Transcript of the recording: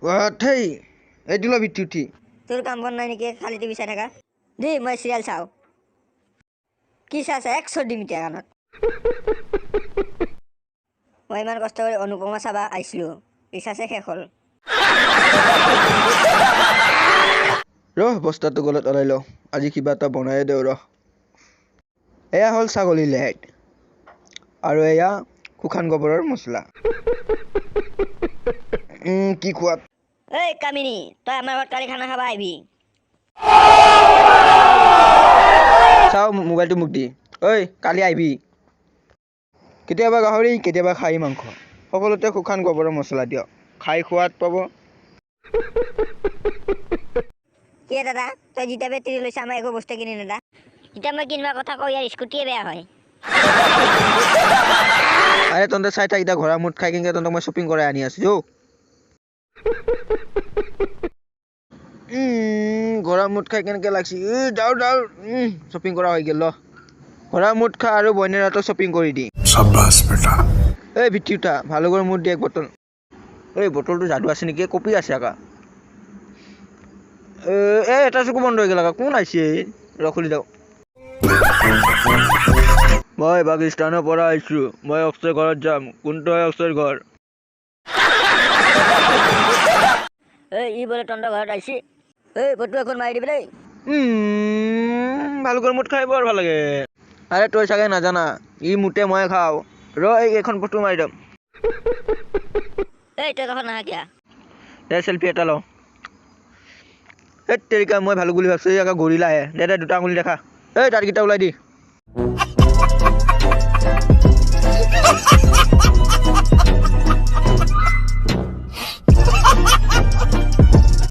থেই, এইটো ল ভিত্তি উঠি। তোৰ কাম বন নাই নেকি, খালি টিভি চাই থাকা? দি মই চিৰিয়েল চাওঁ। কি চাইছে? এক চৰ দিম এতিয়া কাণত। মই ইমান কষ্ট কৰি অনুপমা চাবা আহিছিলোঁ, ৰিচাৰ্জে শেষ হ'ল। ৰহ, বস্তাটো গলত ওলাই লওঁ, আজি কিবা এটা বনায়ে দিওঁ ৰহ। এয়া হ'ল ছাগলী লেট আৰু এয়া শুকান গোবৰৰ মছলা। কি খোৱাত। ঐ কামিনী, তই আমাৰ ঘৰত কালি খানা খাবা আহিবি। চাওঁ মোবাইলটো মোক দি। ঐ কালি আহিবি। কেতিয়াবা গাহৰি, কেতিয়াবা খাহী মাংস, সকলোতে শুকান গোবৰৰ মছলা দিয়ক, খাই সোৱাদ পাব। কি দাদা, তই যেতিয়া বেটেৰী লৈছা আমাৰ একো বস্তু কিনি নেদা। যেতিয়া মই কিনিবৰ কথা কওঁ, ইয়াৰ স্কুটিয়ে বেয়া হয়। আৰে তহঁতে চাই থাক, এতিয়া ঘোঁৰা মুঠ খাই কিনে তহঁতক মই শ্বপিং কৰাই আনি আছো। যৌ। ঘোঁৰা মুঠ খাই কেনেকে লাগছি। যাওঁ যাওঁ। শ্বপিং কৰা হৈ গ'ল ল। ঘোঁৰা মুঠ খা আৰু বইনেৰাটো শ্বপিং কৰি দি। সাব্বাছ বেটা। এই ভিত্তি উঠা, ভালুকৰ মুঠ দি এক বটল। এই বটলটো যাদু আছে নেকি, কপি আছে আকা। এই এটা চকু বন্ধ হৈ গ'ল আকা, কোন আহিছে? ৰ খুলি দিওঁ। মই পাকিস্তানৰ পৰা আহিছোঁ, মই অক্ষয় ঘৰত যাম। কোনটো হয় অক্ষয়ৰ ঘৰ? এই ই বোলে তহঁতৰ ঘৰত আহিছে। এই ফটো এখন মাৰি দিবি দেই। ভালুকৰ মুঠ খাই বৰ ভাল লাগে। আৰে তই চাগে নাজানা, ই মুঠে মই খাওঁ। ৰ এই এইখন ফটো মাৰি দিম। এই তই কাষত নাহা কিয়া? দে চেলফি এটা লওঁ। এই তেৰিকা, মই ভালুক বুলি ভাবছোঁ, এই আকৌ গৰিলাহে। দে দে দুটা আঙুলি দেখা। এই দাঁতকেইটা ওলাই দি।